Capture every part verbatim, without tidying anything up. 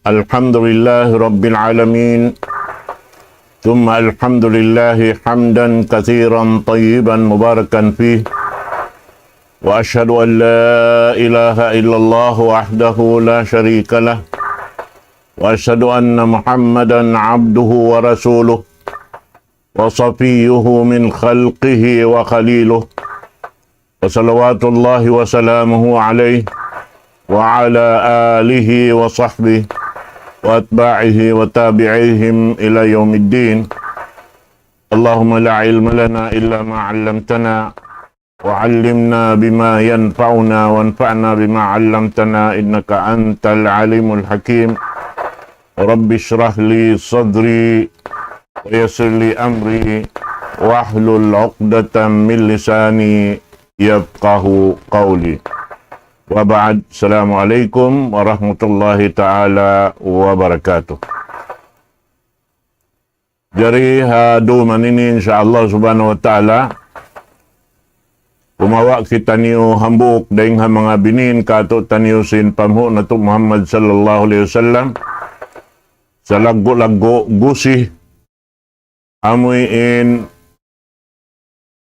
الحمد لله رب العالمين، ثم الحمد لله حمدا كثيرا طيبا مباركا فيه، وأشهد أن لا إله إلا الله وحده لا شريك له، وأشهد أن محمدا عبده ورسوله، وصفيه من خلقه وخليله، وصلوات الله وسلامه عليه وعلى آله وصحبه وأتباعه وتابعيهم إلى يوم الدين. اللهم لا علم لنا إلا ما علمتنا، وعلمنا بما ينفعنا، وانفعنا بما علمتنا، إنك أنت العليم الحكيم. رب اشرح لي صدري ويسر لي أمري واحلل عقدة من لساني يفقه قولي. وبعد، السلام عليكم ورحمة الله تعالى وبركاته. Jari ha dum ini, insya Allah subhanahu wa ta'ala, kumawa' kitaniyu hambuuk dayn ha manga binin kātu'niyu sin panghu' natu' Muhammad sallallahu alayhi wasallam, salaggu'-laggu' gusi, amuin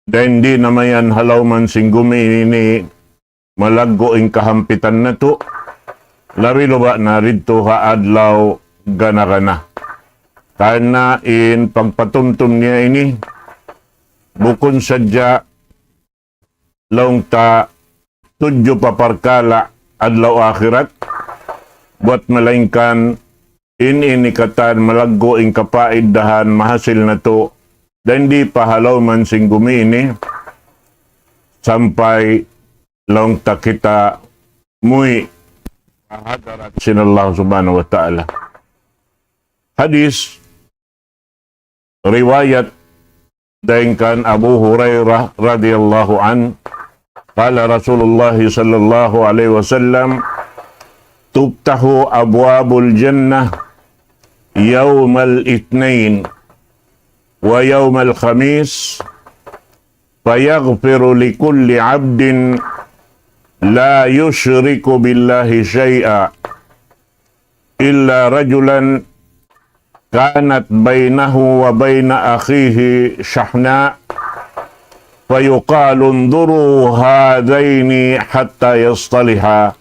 dayn di' na mayan ha lawm sin gumi ini malaggu' in kahampitan natu', labi-labi na didtu ha adlaw gana-gana. Karna' in pagpatumtum niya ini, bukun sadja laung ta tudju pa parkala' adlaw akhirat, buwat malaingkan in ini katan malaggu' in kapaidahan mahasil natu', dayn di' pa ha lawm sin gumi ini, sampay laung ta kita muwi' pa hadarat sin Allah subhanahu wa ta'ala. Hadis riwayat dayn kan Abu Hurairah radiyallahu anhu, قال رسول الله صلى الله عليه وسلم: تفتح أبواب الجنة يوم الاثنين ويوم الخميس، فيغفر لكل عبد لا يشرك بالله شيئا، إلا رجلا كانت بينه وبين أخيه شحناء، فيقال: انظروا هذين حتى يصطلحا،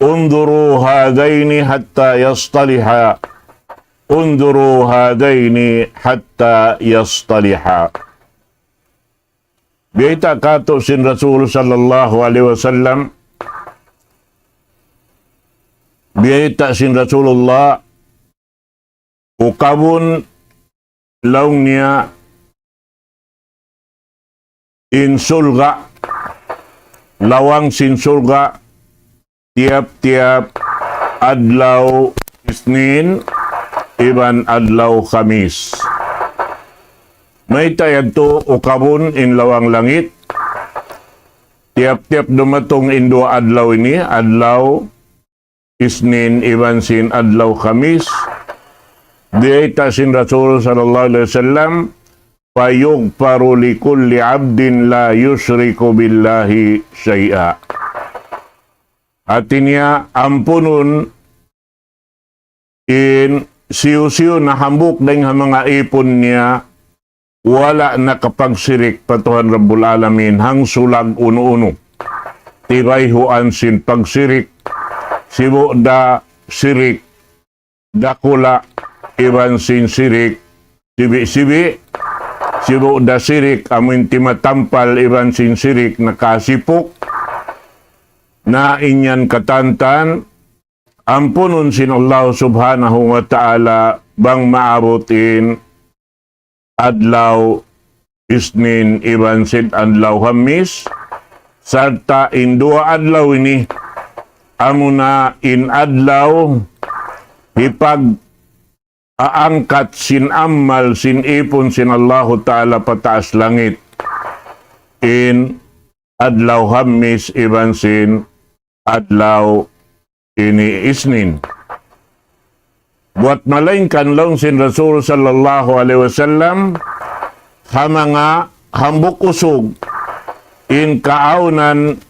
انظروا هذين حتى يصطلحا، انظروا هذين حتى يصطلحا. Biyayta' kātu' sin Rasul sallallahu alayhi wasallam, biyayta' sin Rasulullah, ukabun laung niya in surga', lawang sin surga', tiyap-tiyap adlaw Isnin iban adlaw Khamis. Mayta' yadtu ukabun in lawang langit? Tiyap-tiyap dumatung in duwa adlaw ini, adlaw Isnin iban sin adlaw Khamis, biyayta' sin Rasul sallallahu alayhi wasallam, فيغفر لكل عبد لا يشرك بالله شيئا. Hāti niya, ampunun in hisiyu-siyu na hambuuk dayn ha manga īpun niya, wala' nakapagsirik pa Tuhan Rabbul Alamin, hangsulag unu-unu. Tibayhuan sin pagsirik, sibu' da sirik dakula' iban sin sirik sibi'-sibi', sibu' da sirik amuin timatampal iban sin sirik nakasipuk. Na in yan katantan, ampunun sin Allah subhanahu wa ta'ala bang maabut in adlaw Isnin iban sin adlaw Khamis, sarta' in duwa adlaw ini, amuna in adlaw hipag-aangkat sin amal sin īpun sin Allahu Ta'ala pa taas langit, in adlaw Khamis iban sin adlaw ini Isnin. Buwat malaingkan laung sin Rasul sallallahu alayhi wasallam, ha manga hambuuk usug in kaawnan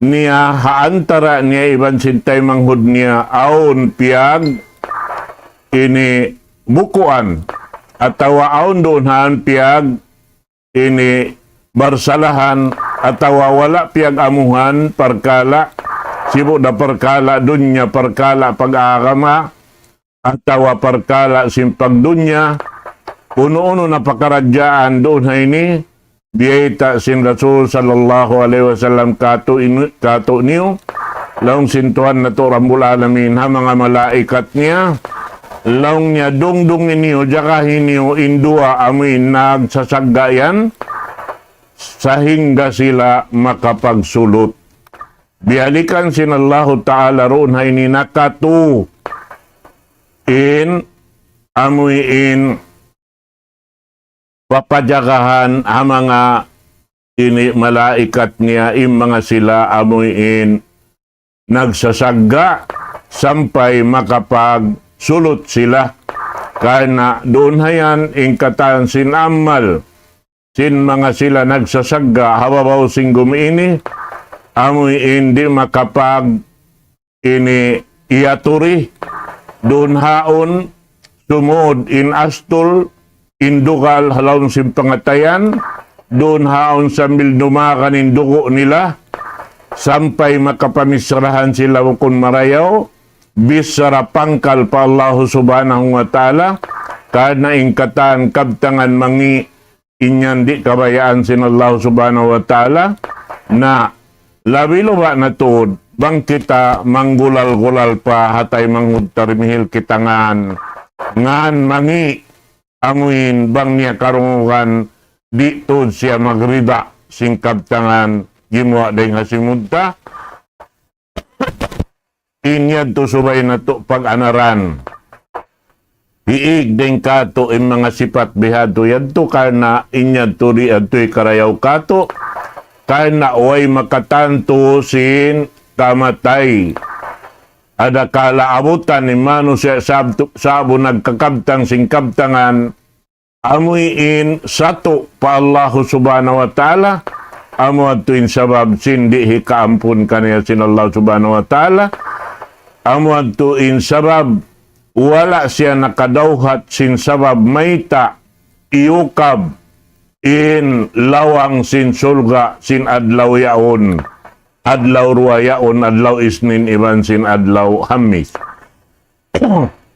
niya ha antara niya iban sin taymanghud niya awn piyag ini bukuan atawa awn duun han piyag ini barsalahan atawa wala' piyag-amuhan parkala', sibu' da parkala' dunya, parkala' pag-agama, atawa parkala' sin pagdunya, unu-unu na pakaradjaan duun ha ini, biyayta' sin Rasul sallallahu alayhi wasallam kātu' inu-, kātu' niyu, laung sin Tuhan natu' Rabbul Alamin ha manga malaikat niya, laung niya dungdungi niyu, jagahi niyu in duwa amu in nagsasagga' yan, sahingga sila makapagsulut. Biyalikan sin Allahu Ta'ala duun ha ini nakatu in amu in papajagahan ha manga ini malaikat niya in manga sila amu in nagsasagga' sampay makapagsulut sila. Karna' duun ha yan in katan sin amal sin manga sila nagsasagga' ha babaw sin gumi ini, amu in di' makapag ini iyaturi, duun haun sumud in astul, in dugal ha lawm sin pangatayan, duun haun sambil dumagan in dugu' nila, sampay makapamisrahan sila bukun marayaw, bichara pangkal pa Allahu Subhanahu wa Ta'ala, karna' in katan kabtangan mangi' in yan di' kabayaan sin Allah Subhanahu wa Ta'ala, na labi luba na tuud bang kita manggulal-gulal pa ha taymanghud ta dimihil kita ngan, ngan mangi' amuin bang niya karungugan di' tuud siya magrida sin kabtangan gimuwa' dayng ha simud ta. In yadtu subay natu' pag-anaran. Hiig dayng kātu' in manga sipat bihadtu yadtu karna' in yadtu di' yadtu hikarayaw kātu', karna' way makatantu sin kamatay. Adakala abutan in manusiya' sab-, sa'bu nagkakabtang sin kabtangan, amuin satu' pa Allahu Subhanahu wa Ta'ala, amu yadtu in sabab sin di' hikaampun kaniya sin Allah Subhanahu wa Ta'ala, amu yadtu in sabab wala' siya nakadawhat sin sabab mayta' iyukab in lawang sin surga' sin adlaw yaun, adlaw duwa yaun, adlaw Isnin iban sin adlaw Hamis.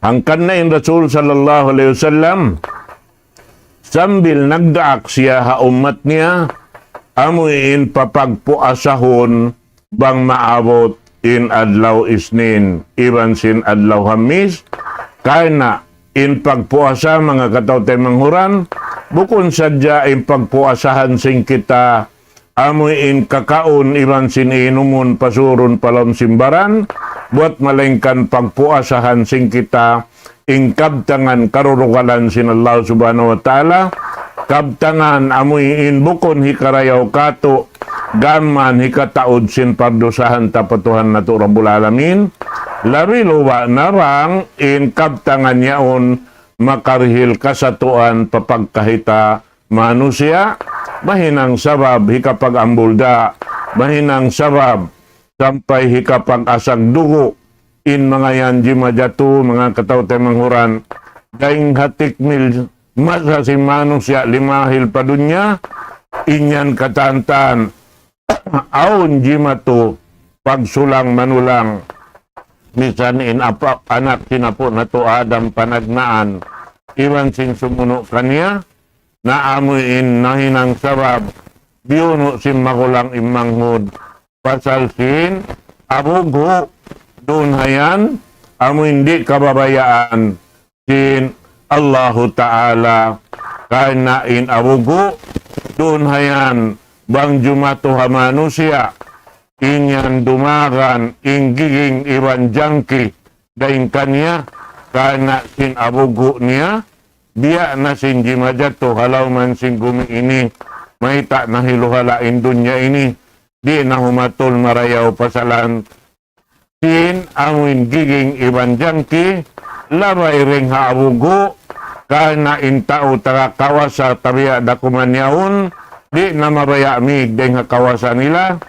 Hangkan na in Rasul sallallahu alayhi wasallam, sambil nagdaak siya ha ummat niya, amuin papagpuasahun bang maabut in adlaw Isnin iban sin adlaw Hamis, karna' in pagpuasa manga kataw-taymanghuran, bukun sadja in pagpuasahan sin kita amuin kakaun iban sin inumun pasurun pa lawm sin baran, buwat malaingkan pagpuasahan sin kita in kabtangan karurugalan sin Allah Subhanahu wa Ta'ala, kabtangan amuin bukun hikarayaw kātu', gām hikataud sin pardusahan ta pa Tuhan natu' Rabbul Alamin, labi luba na bang in kabtangan yaun makarihil kasatuan pa pagkahi ta manusiya', mahinang sabab hikapag-ambulda, mahinang sabab sampay hikapag-asag dugu', in manga yan jimajatu, manga kataw-taymanghuran, dayng ha tikmil masa sin manusiya' limahil pa dunya, in yan katantan, awn jimatu pagsulang-manulang, misan in apa-, anak sin apu' natu' Adam panagnaan, iban sin sumunu' kaniya, na amuin nahinang sabab, biyunu' sin magulang in manghud, pasal sin abughu', duun ha yan, amuin di' kababayaan sin Allahu Ta'ala, karna' in abughu', duun ha yan, bang jumatu ha manusiya', in yan dumagan, in giging iban jangki, dayng kaniya, karna' sin abughu' niya, biya' na sin jimajatu ha lawman sin gumi ini, mayta' na hiluhala' in dunya ini, di' na humatul marayaw pasalan sin amuin giging iban jangki, labay dayng ha abughu', karna' in tau taga kawasa tabiya' da kuman yaun, di' na mabaya' mīg dayng ha kawasa nila,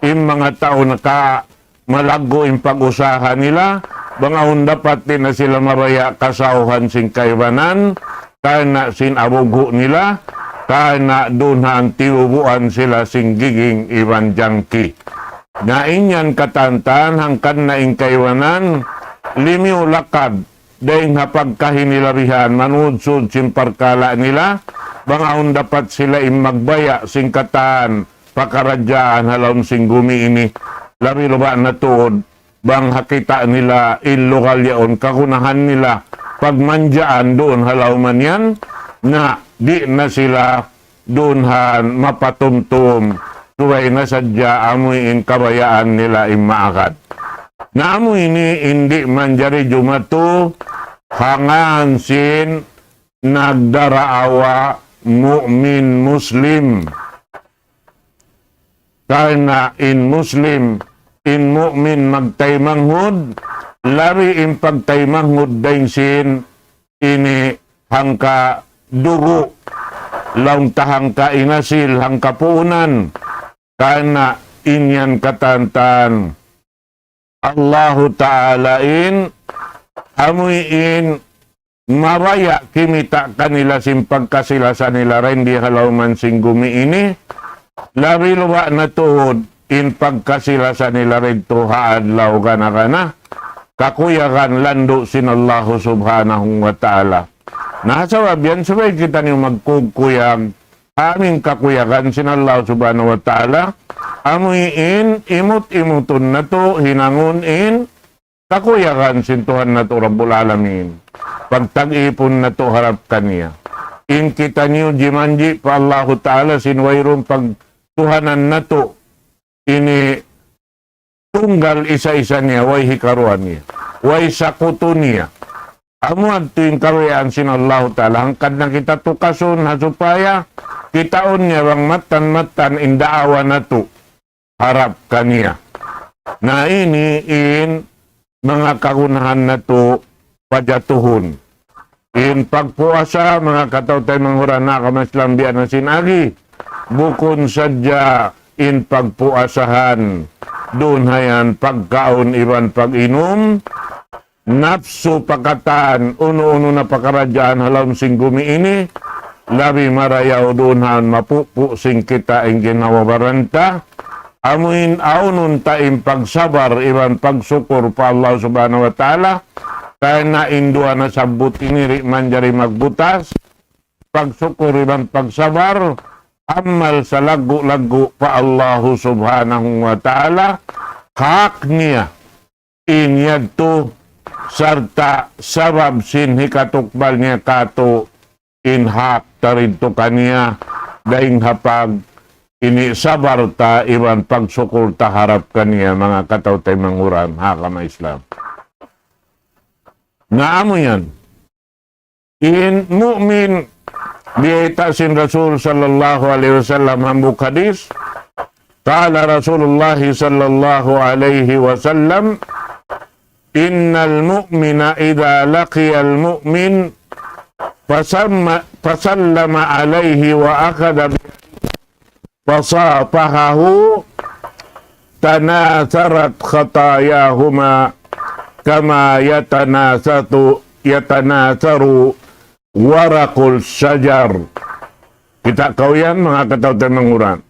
in manga tau naka malaggu' in pag-usaha nila, bang awn dapat di' na sila mabaya' kasauhan sin kaibanan, karna' sin abugu' nila, karna' duun ha tiyubuan sila sin giging iban jangki. Na in yan katantan, hangkan na in kaibanan, limiyu lakad, dayn ha pagkahi nila bihan, manudsud sin parkala' nila, bang awn dapat sila in magbaya' sin katan pakaradjaan ha lawm sin gumi ini, labi-labi na tuud, bang ha kita' nila in lugal yaun kagunahan nila pagmanjaan duun ha lawm yan, na di' na sila duun ha mapatumtum, subay na sadja amu in kabayaan nila in maagad. Na amu ini in di' manjari jumatu ha ngan sin nagdaraawa mu'min muslim. Karna' in muslim, in mu'min magtaymanghud, labi in pagtaymanghud dayn sin ini hangka dugu', laung ta hangka inasil, hangka puunan, karna' in yan katantan. Allahu Ta'ala in, amu in mabaya' kimita' kanila sin pagkasi-lasa nila dayn di ha lawm sin gumi ini, labi-labi na tuud in pagkasi-lasa nila didtu ha adlaw gana-gana, kakuyagan landu' sin Allahu Subhanahu wa Ta'ala. Na sabab yan, subay kitaniyu magkukuyag ha amu in kakuyagan sin Allah Subhanahu wa Ta'ala, amu in imut-imutun natu' hinangun in kakuyagan sin Tuhan natu' Rabbul Alamin. Pagtag-ipun natu' harap kaniya. In kitaniyu jimanji' pa Allahu Ta'ala sin wayruun pagtuhanan natu' ini tunggal isa-isa niya, way hikaruwa niya, way sakutu niya. Amu yadtu in kabayaan sin Allahu Ta'ala. Hangkan na kita tukasun ha supaya kitaun niya bang mattan-mattan in daawa natu' harap kaniya. Na ini in manga kagunahan natu' pajatuhun. In pagpuasa, manga kataw-taymanghuran ha agama Islam, biya' na sin agi, bukun sadja in pagpuasahan, duun ha yan pagkaun iban pag-inum, napsu pa katan, unu-unu na pakaradjaan ha lawm sin gumi ini, labi marayaw duun ha yan mapupu' sin kita in ginhawa-baran ta, amu in awnun ta in pagsabar iban pagsukur pa Allah Subhanahu wa Ta'ala, karna' in duwa nasabbut ini di' manjari magbutas, pagsukur iban pagsabar, amal salaggu'-laggu' pa Allah Subhanahu wa Ta'ala, hak niya in yadtu, sarta' sabab sin hikatukbal niya katu' in hak ta didtu kaniya, dayn ha pag ini sabar ta iban pagsukur ta harap kaniya, manga kataw-taymanghuran ha agama Islam. Na amu yan. In mu'min, biyayta' sin Rasul sallallahu alayhi wasallam hambuuk hadith, قال رسول الله صلى الله عليه وسلم: إن المؤمن إذا لقي المؤمن فسم-، فسلم عليه وأخذ بيده فصافحه تناثرت خطاياهما كما يتناثر، يتناثر ورق الشجر. Kita' kaw yan, manga kataw-taymanghuran.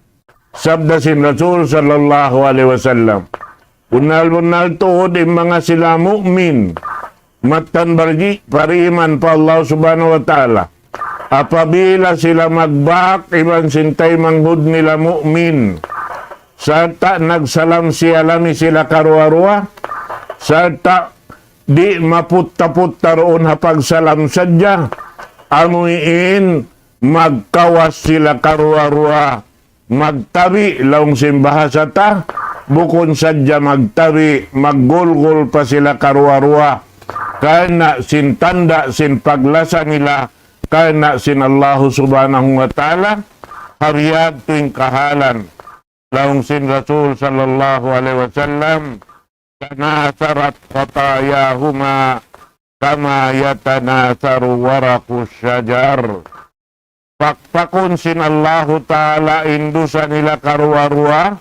Sabda sin Rasul sallallahu alayhi wasallam, bunnal-bunnal tuud in manga sila mu'min, mattan barji' pariman pa Allah Subhanahu wa Ta'ala. Apabila sila magbak iban sin taymanghud nila mu'min, sarta' nagsalam-siyalami sila karuwa-ruwa, sarta' di' maputta-putta duun ha pagsalam sadja, amu in magkawas sila karuwa-ruwa, magtabi', laung sin bahasa ta, bukun sadja magtabi', maggulgul pa sila karuwa-ruwa, karna' sin tanda' sin paglasa nila, karna' sin Allahu Subhanahu wa Ta'ala, ha biya' ha yan in kahalan. Laung sin Rasul sallallahu alayhi wasallam, تناثرت خطاياهما كما يتناثر ورق الشجر. Pakpakun sin Allahu Ta'ala in dusa nila karuwa-ruwa,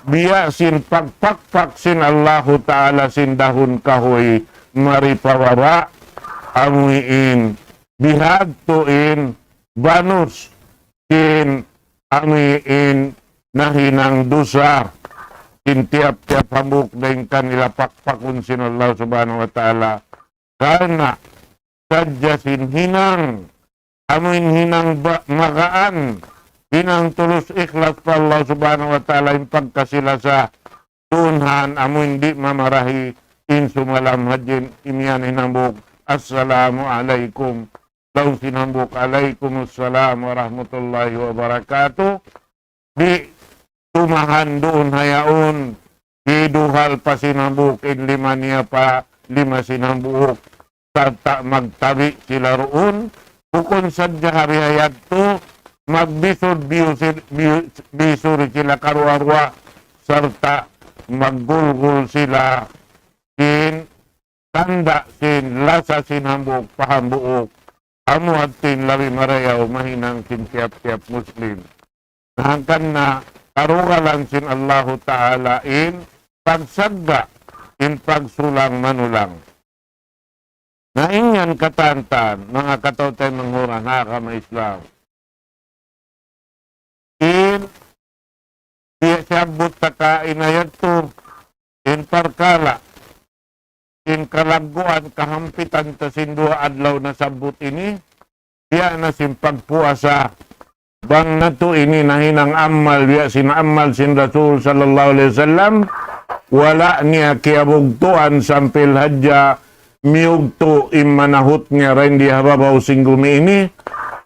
biya' sin pagpakpak sin Allahu Ta'ala sin dahun kahuy mari pa baba', amuin bihadtu in banus sin amuin nahinang dusa sin tiyap-tiyap hambuuk dayn kanila pakpakun sin Allah Subhanahu wa Ta'ala. Karna' sadja sin hinang, amuin hinang ba-, magaan, hinang tulus ikhlas pa Allah Subhanahu wa Ta'ala in pagkasilasa, duun han amuin di' mamarahi in sumalam hadjin imiyan hinambuk, "Assalamu alaykum." Laung sin hambuuk, "Alaykumussalam warahmatullahi wabarakatuh." Di' tumahan duun hayaun, hiduhal pa sin hambuuk in lima niya pa lima sin hambuuk, sarta' magtabi' sila duun. Bukun sadja ha biha yadtu, magbisud biyusir-, biyu-, bisuri sila karuwa-ruwa, sarta' maggulgul sila sin tanda' sin lasa sin hambuuk pa hambuuk, amu yadtu in labi marayaw mahinang sin tiyap-tiyap Muslim. Na hangkan na karugalan sin Allahu Ta'ala in pagsagga', in pagsulang-manulang. Na in yan katantan, manga kataw-taymanghuran ha agama Islam. In, biya' siyabbut ta kaina yadtu, in parkala', in kalagguan, kahampitan ta sin duwa adlaw nasabbut ini, biya' na sin pagpuasa. Bang natu' ini nahinang amal, biya' sin amal sin Rasul sallallahu alayhi wasallam, wala' niya kiyabugtuan sampay hadja miyugtu' in manahut niya dayn di ha babaw sin gumi ini,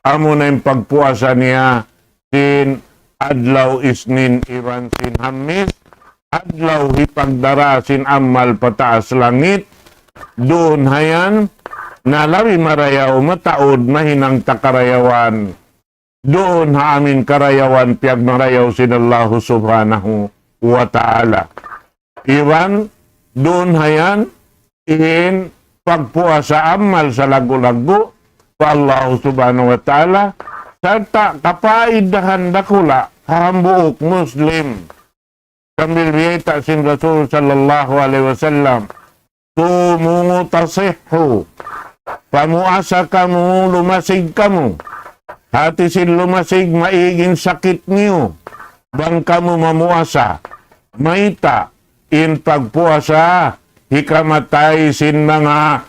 amuna in pagpuasa niya sin adlaw Isnin iban sin Hammis, adlaw hipagdara sin amal pa taas langit, duun hayan, na labi marayaw mataud mahinang ta karayawan. Duun ha amin karayawan piyagmarayaw sin Allahu Subhanahu wa Ta'ala. Iban duun hayan in pagpuasa amal salaggu'-laggu' pa Allah Subhanahu wa Ta'ala, sarta' kapaidahan dakula' ha hambuuk Muslim. Sambil biyayta' sin Rasul sallallahu alayhi wasallam, "Sumu tasihhu." Pamuasa kamu, lumasig kamu. Hati sin lumasig, maig in sakit niyu bang kamu mamuasa. Mayta'? In pagpuasa, hikamatay sin manga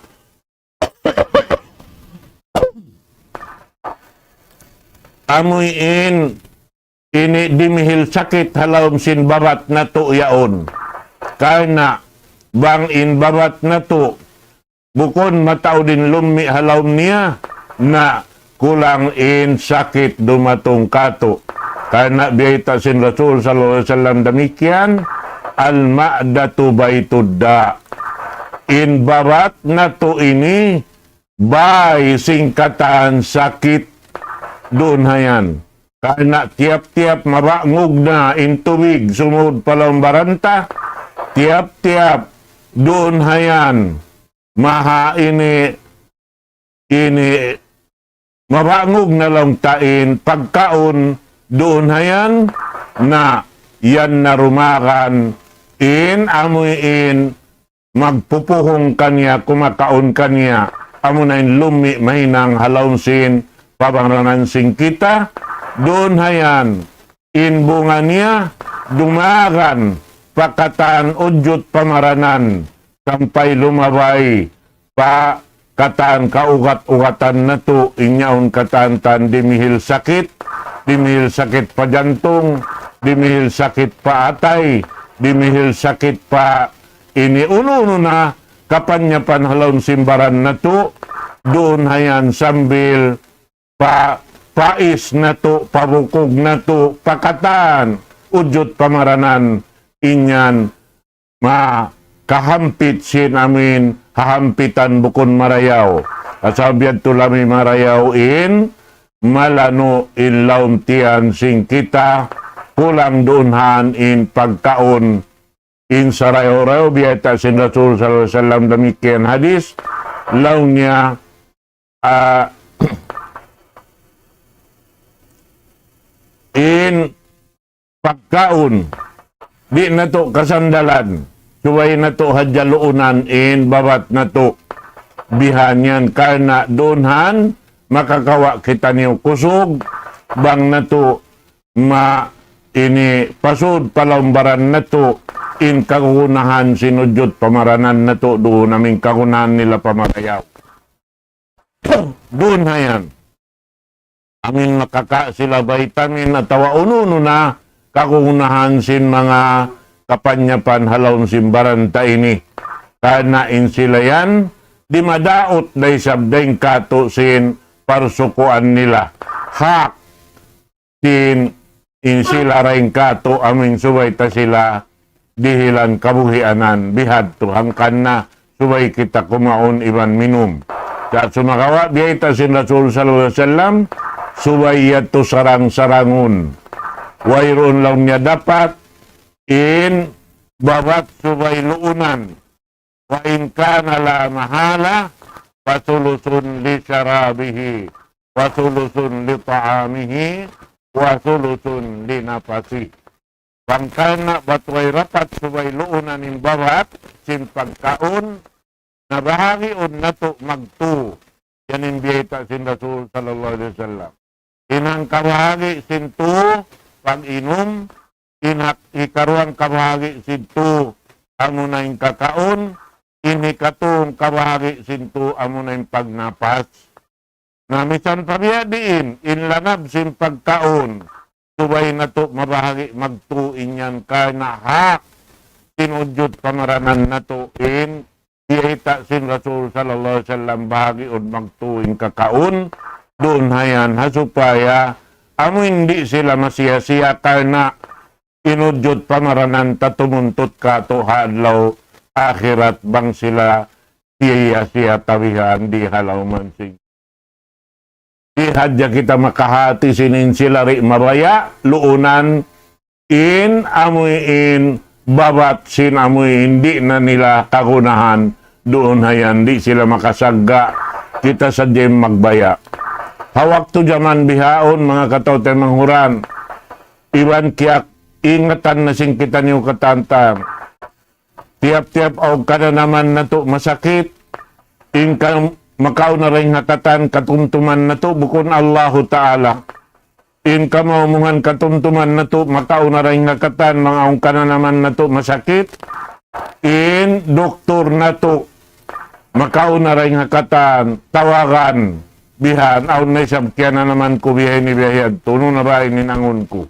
amuin ini dimihil sakit ha lawm sin babat natu' yaun. Karna' bang in babat natu' bukun mataud in lummi' ha lawm niya, na kulang in sakit dumatung kātu'. Karna' biyayta' sin Rasul sallallahu alayhi wasallam damikkiyan, "Al-ma'datu baytud da'." In babat natu' ini, bay sin katan sakit duun hayan. Karna' tiyap-tiyap mabangug na in tubig sumud pa lawm baran ta, tiyap-tiyap duun hayan, maha ini, ini, mabangug na laung ta in pagkaun duun hayan, na yan na dumagan in amuin magpupuhung kaniya, kumakaun kaniya, amuna in lummi' mahinang ha lawm sin pamaranan sin kita, duun hayan, in bunga niya, dumagan pa katan udjut pamaranan, sampay lumabay pa katan kaugat-ugatan natu', in yaun katan-katan dimihil sakit, dimihil sakit pa jantung, dimihil sakit pa atay, dimihil sakit pa ini unu-unu na kapanyapan ha lawm sin baran natu', duun hayan sambil pa pais natu', pabukug natu', pa katan udjut pamaranan, in yan makahampit sin amuin hahampitan bukun marayaw. Sabab yadtu labi marayaw in malanu' in lawm tiyan sin kita, kulang duun hayan in pagkaun in sarayaw-rayaw, biyayta' sin Rasul sallallahu alayhi wasallam damikkiyan hadis, laung niya, ah, in pagkaun di' natu' kasandalan, subay natu' hadja luunan in babat natu'. Bihan yan karna' duun han, makakawa' kitaniyu kusug, bang natu' ma ini pasud pa lawm baran natu', in kagunahan sin ujud pamaranan natu' duun amu in kagunahan nila pa marayaw. Duun ha yan. Amu in makaka' sila vitamin atawa unu-unu na kagunahan sin manga kapanyapan ha lawm sin baran ta ini. Karna' in sila yan, di' madaut da isab dayn kātu' sin parsukuan nila. Hak sin in sila dayn kātu' amu in subay ta sila dihilan kabuhianan bihadtu hangkan na subay kita kumaun iban minum. Sa' sumagawa' biyayta' sin Rasul sallallahu alayhi wasallam, subay yadtu sarang-sarangun. Wayruun laung niya dapat in babat subay luunan. وإن كان لا محالة فثلث لشرابه وثلث لطعامه وثلث لنفسه. Bang karna' bat way dapat subay luunan in babat sin pagkaun, na bahagiun natu' magtū. Yan in biyayta' sin Rasul sallallahu alayhi wasallam. In hangkabahagi' sin tū, pag-inum, in hak-, hikaruwa kabahagi' sin tū, amuna in kakaun, in hikatū kabahagi' sin tū, amuna in pagnapas. Na misan pa biya' diin, in lanab sin pagkaun, subay natu' mabahagi' magtū in yan karna' hak sin ujud pamaranan natu' in biyayta' sin Rasul sallallahu alayhi wasallam bahagiun magtū in kakaun, duun ha yan ha supaya amu in di' sila masiya-siya karna' in ujud pamaranan ta tumuntut kātu' ha adlaw akhirat bang sila siya-siya tabihan di' ha lawm sin. Di' hadja kita makahati sin in sila di' mabaya', luunan in amu in babat sin amu in di' na nila kagunahan, duun ha yan di' sila makasagga', kita sadja in magbaya'. Ha waktu jaman bihaun, manga kataw-taymanghuran, iban kiyaingatan na sin kitaniyu katantan. Tiyap-tiyap awn kananaman natu' masakit, in ka-, makauna dayn ha katan katumtuman natu' bukun Allahu Ta'ala. In kamaumuhan katumtuman natu' makauna dayn ha katan manga awn kananaman natu' masakit, in doktor natu' makauna dayn ha katan tawagan, bihan, awn na isab kiyananaman ku biha ini biha yadtu, unu na ba in hinangun ku.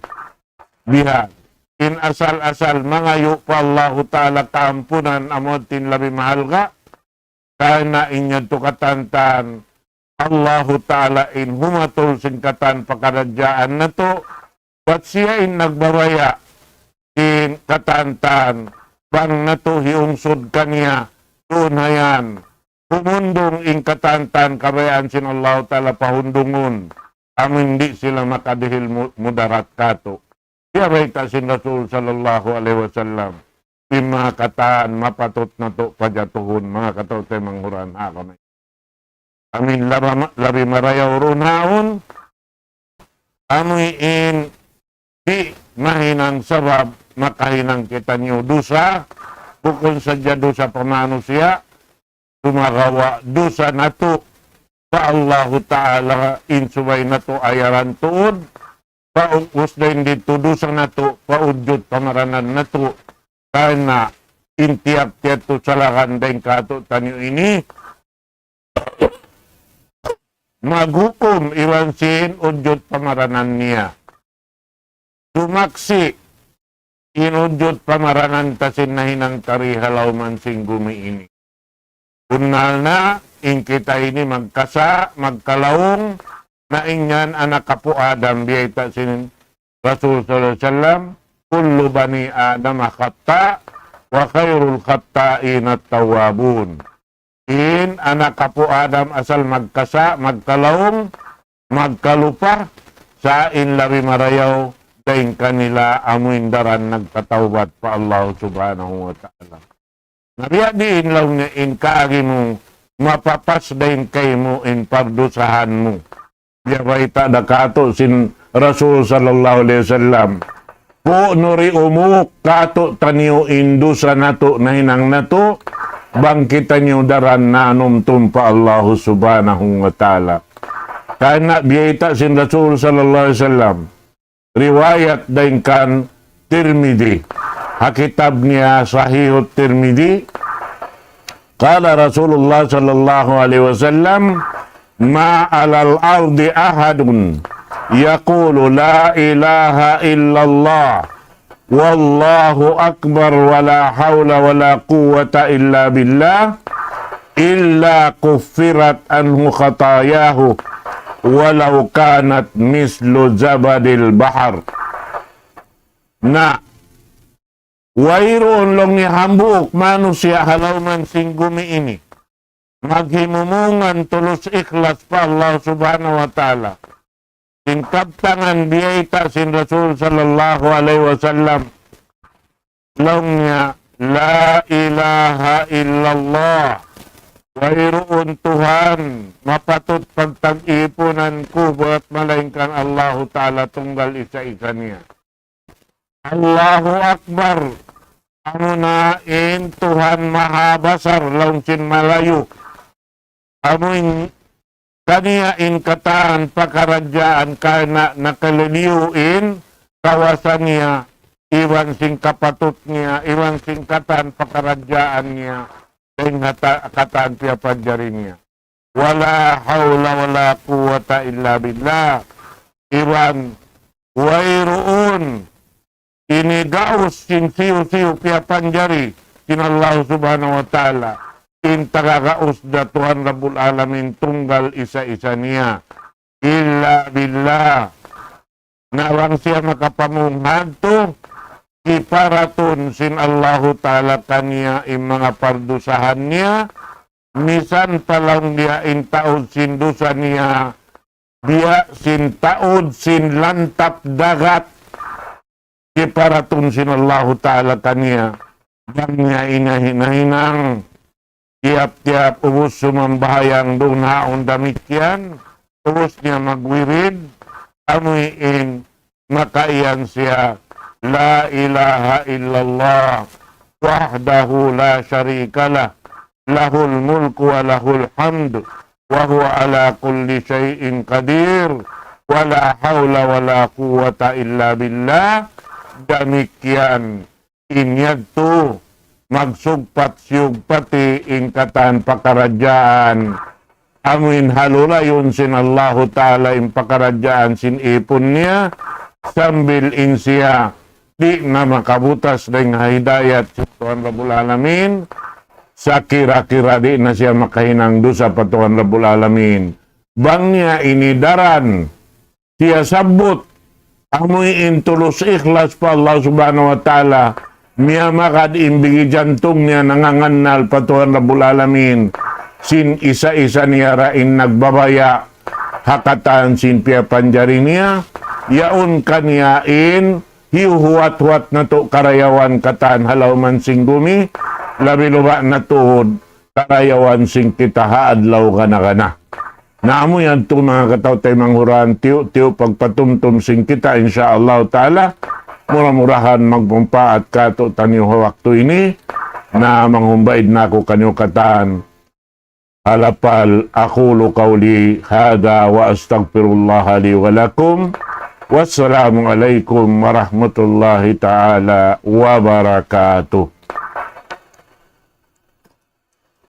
Bihan. In asal-asal mangayu' pa Allahu Ta'ala kaampunan amu in labi mahalga', karna' in yadtu katantan Allahu Ta'ala in humatul sin katan pakaradjaan natu', bat siya in nagbabaya' sin katantan bang natu' hiungsud kaniya, duun ha yan, humundung in katantan kabayaan sin Allahu Ta'ala pahundungun, amu in di' sila makadihil mu-, mudarat kātu'. Biya' bayta' sin Rasul sallallahu alayhi wasallam, in manga katan mapatut natu' pajatuhun, manga kataw-taymanghuran ha agama. Amu in laba-, labi marayaw duun haun, amu in di' mahinang sabab makahinang kitaniyu dusa, bukun sadja dusa pa manusiya', sumagawa' dusa natu' pa Allahu Ta'ala in subay natu' ayaran tuud, pa ubus dayn didtu dusa natu' pa ujud pamaranan natu', karna' in tiyap-tiyap tu salagan dayn kātu'niyu ini, maghukum iban sin ujud pamaranan niya. Sumaksi' in ujud pamaranan ta sin nahinang ta di ha lawm sin gumi ini. Bunnal na in kita ini magkasa', magkalaung, na in yan anak apu' Adam, biyayta' sin Rasul sallallahu alayhi wasallam, كل بني آدم خطاء وخير الخطائين التوابون. In anak apu' Adam asal magkasa', magkalaung, magkalupa, sa' in labi marayaw dayn kanila amu in daran nagtatawbat pa Allah subhanahu wa ta'ala. Na biya' diin laung niya in kaagi mu mapapas dayn kaymu in pardusahan mu. Biya' bayta' da kātu' sin Rasul sallallahu alayhi wasallam. Pu'nu ri umuk katu' taniyu in dusa natu' nahinang natu', bang kitaniyu daran nanumtum pa Allahu Subhanahu wa Ta'ala. Karna' biyayta' sin Rasul sallallahu alayhi wasallam, riwayat dayn kan Tirmidhi. Ha kitab niya Sahihut Tirmidhi, قال رسول الله صلى الله عليه وسلم: ما على الأرض أحد يقول لا إله إلا الله والله أكبر ولا حول ولا قوة إلا بالله إلا كفرت عنه خطاياه ولو كانت مثل زبد البحر. Na, wayruun laung niya hambuuk manusiya' ha lawm sin gumi ini maghimumungan tulus ikhlas pa Allah Subhanahu wa Ta'ala. Sin kabtangan biyayta' sin Rasul sallallahu alayhi wasallam, laung niya, لا إله إلا الله. Wayruun Tuhan mapatut pagtag-ipunan kubat malaingkan Allahu Ta'ala tunggal isa-isa niya. Allahu Akbar. Amuna in Tuhan Maha Basar, laung sin Malayu. Amu in kaniya in katan pakaradjaan karna' nakaliliyu in kawasa niya, iban sin kapatut niya, iban sin katan pakaradjaan niya, dayn ha ta-, katan piyapanjari niya. ولا حول ولا قوة إلا بالله. Iban wayruun ini gaus sin siyu-siyu piyapanjari sin Allah Subhanahu wa Ta'ala. In taga gaus da Tuhan Rabbul Alamin tunggal isa-isa niya. إلا بالله. Na bang siya makapamung hadtu, kiparatun sin Allahu Ta'ala kaniya in manga pardusahan niya, misan pa laung niya in taud sin dusa niya, biya' sin taud sin lantap dagat, kiparatun sin Allahu Ta'ala kaniya. Bang niya in nahinang, tiyap-tiyap ubus sumambahayang duun haun damikkiyan, ubus niya magwirid, amuin makaiyan siya, لا إله إلا الله وحده لا شريك له، له الملك وله الحمد وهو على كل شيء قدير، ولا حول ولا قوة إلا بالله. Damikkiyan in yadtu magsugpat-siyugpati in katan pakaradjaan. Amuin halulayun sin Allahu Ta'ala in pakaradjaan sin ipun niya, sambil in siya di' na makabutas dayn ha hidayat sin Tuhan Rabbul Alamin, sakira-kira di' na siya makahinang dusa pa Tuhan Rabbul Alamin. Bang niya ini daran siya sabbut, amuin tulus ikhlas pa Allah Subhanahu wa Ta'ala, miyamagad in bigi jantung niya nangangannal pa Tuhan Rabbul Alamin, sin isa-isa niya ra in nagbabaya' ha katan sin piyapanjari niya, yaun kaniya in hiyuhuwat-huwat natu' karayawan katan ha lawm sin gumi, labi-labi na tuud karayawan sin kita ha adlaw gana-gana. Na amu yadtu manga kataw-taymanghuran, tiyu'-tiyu' pagpatumtum sin kita, insya Allah Ta'ala. Mura-murahan magmumpaat katu'taniyu ha waktu ini. Na mangumbaid na aku kaniyu katan. Halapal, أقول قولي هذا وأستغفر الله لي ولكم. والسلام عليكم ورحمة الله تعالى وبركاته.